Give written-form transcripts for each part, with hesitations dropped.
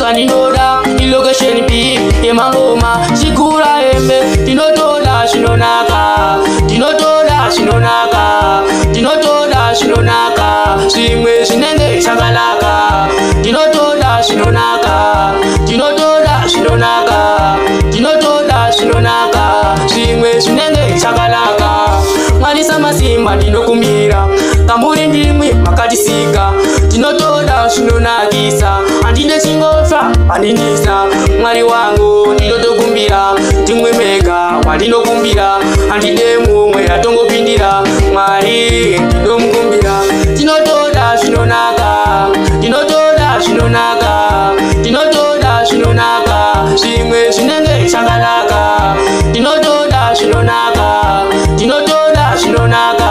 Zvandinoda iLocation B yemangoma Chikura Hembe. Ndinotoda zvinonaka, ndinotoda zvinonaka, ndinotoda zvinonaka, zvimwe zvinenge chakanaka. Ndinotoda zvinonaka, ndinotoda zvinonaka, ndinotoda zvinonaka, zvimwe zvinenge chakanaka. Mwari Samasimba, ndinokumbira kamuri, ndimwi makatisika. Ndinotoda zvinonakisa, handide chingofa pandinisa. Mwari wangu, ndinotokumbira, ndimwe mega wandinokumbira, handide mumwe atongopindira. Mwari, ndinomukumbira. Ndinotoda zvinonaka, ndinotoda zvinonaka, ndinotoda zvinonaka, zvimwe zvinenge chakanaka. Ndinotoda zvinonaka, ndinotoda zvinonaka,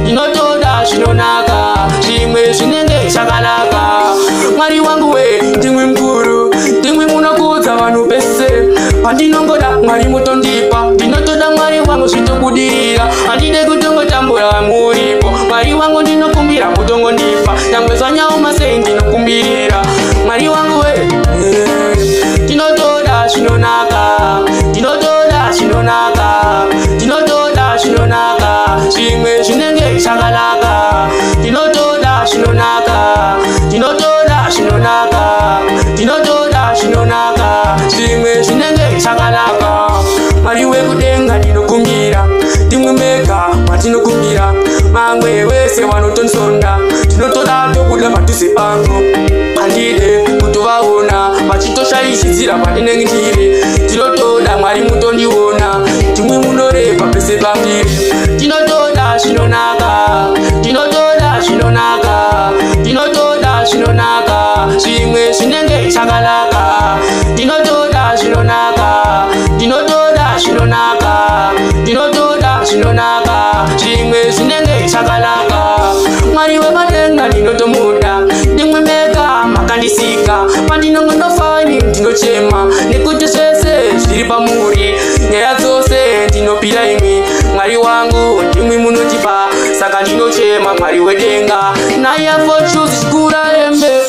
ndinotoda zvinonaka, zvimwe zvinenge chakanaka. Mwari wangu we, ndimwi mukuru, ndimwi munokudza vanhu pese. Pandinongoda, Mwari, mutondipa. Ndinotoda, Mwari wangu, zvitobudirira. Handide kutongotambura muripo. Mwari wangu, ndinokumbira mutongondipa, nyangwe zvanyaoma sei, ndinokumbirira, Mwari wangu we. Ndinotoda zvinonaka, ndinotoda zvinonaka, ndinotoda zvinonaka, zvimwe zvinenge chakanaka. Ndinotoda zvinonaka, ndinotoda zvinonaka, ndinotoda zvinonaka, zvimwe zvinenge chakanaka. Mwari wekudenga, ndinokumbira, ndimwe mega matinokumbira. Mamwe wese vanotonsonda, ndinotoda tobuda padhuze pangu, handide kutovaona vachitoshaishidzira pandinenge ndiri. Ndinotoda, Mwari, mutondiona, ndimwe munoreva pese pandiri. Ndinotoda zvinonaka, ndinotoda zvinonaka, ndinotoda zvinonaka, zvimwe zvinenge chakanaka. Ndinotoda zvinonaka, ndinotoda zvinonaka, ndinotoda zvinonaka, zvimwe zvinenge chakanaka. Mwari wemadenga, ndinotomuda, ndimwe mega makandisika. Pandinongondofani, ndinochema nekuti zvese zviri pamuri. Nyaya dzose ndinopira imwi, Mwari wangu, ndimwi munotipa, saka ndinochema, Mwari wedenga. Naya for choose Chikura Hembe.